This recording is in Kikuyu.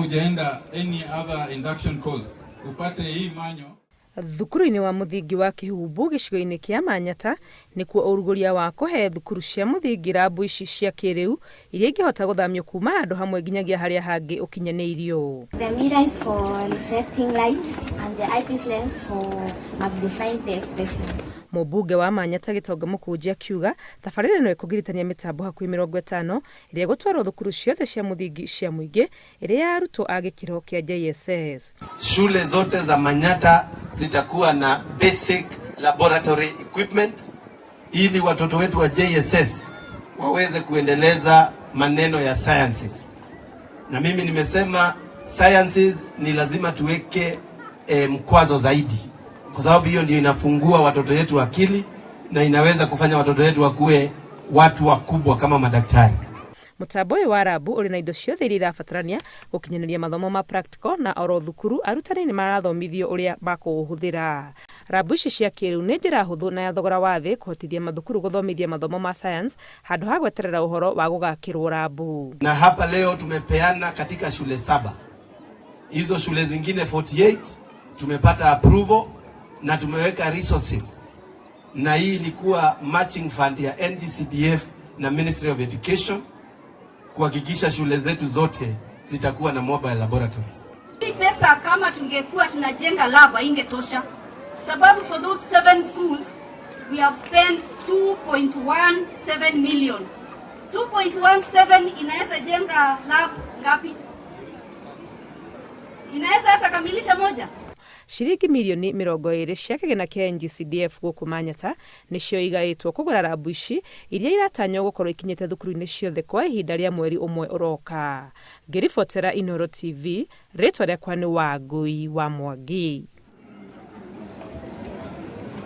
hujaenda any other induction course upate hii manual. Thukuru-inĩ wa mũthingi wa Kĩhumbu gĩcigo-inĩ kĩa Manyata nĩkuo ũrugũria wa kũhe thukuru cia mũthingi rambu ici cia kĩrĩu iria ingĩhota gũthamio kuma handũ hamwe nginyagia harĩa hangĩ ũkinyanĩirio. The mirror is for reflecting lights and the eyepiece lens for magnifying the specimen. Mũmbunge wa Manyata Gĩtonga Mũkũnji akiuga tabarĩra ĩno ĩkũgiritania mĩtambo hakuhĩ 50 ĩrĩa ĩgũtwarwo thukuru ciothe cia mũthingi cia mũingĩ ĩrĩ ya arutwo a gĩkĩro kĩa JSS. Shule zote za Manyata zitakuwa na basic laboratory equipment ili watoto wetu wa JSS waweze kuendeleza maneno ya sciences. Na mimi nimesema sciences ni lazima tuweke mkwazo zaidi, kwa sababu hiyo ndio inafungua watoto wetu akili na inaweza kufanya watoto wetu wakuwe watu wakubwa kama madaktari. Mũtambo ũyũ wa rabu ũrĩ na indo ciothe iria irabatarania gũkinyanĩria mathomo ma practical na oro thukuru arutani nĩ marathomithio ũrĩa makũũhũthĩra. Rabu ici cia kĩrĩu nĩ njĩra hũthũ na ya thogora wa thĩ kũhotithia mathukuru gũthomithia mathomo ma science handũ ha gweterera ũhoro wa gũgakĩrwo rabu. Na hapa leo tumepeana katika shule 7. Hizo shule zingine 48 tumepata approval na tumeweka resources. Na hii ilikuwa matching fund ya NGCDF na Ministry of Education kuhakikisha shule zetu zote zitakuwa na mobile laboratories. Hii pesa kama tungekuwa tunajenga lab haingetosha. Sababu for those 7 schools we have spent 2.17 million. 2.17 inaweza jenga lab ngapi? Inaweza hata kamilisha moja? Ciringi mirioni 20 cia kĩgĩna kĩa NGCDF gũkũ Manyata nĩcio igaĩtwo kũgũra rabu ici iria iratanywo gũkorwo ikinyĩte thukuru-inĩ ciothe kwa ihinda rĩa mweri ũmwe ũroka. Ngĩribotera Inooro TV, rĩtwa rĩakwa nĩ Wangui wa Mwangi.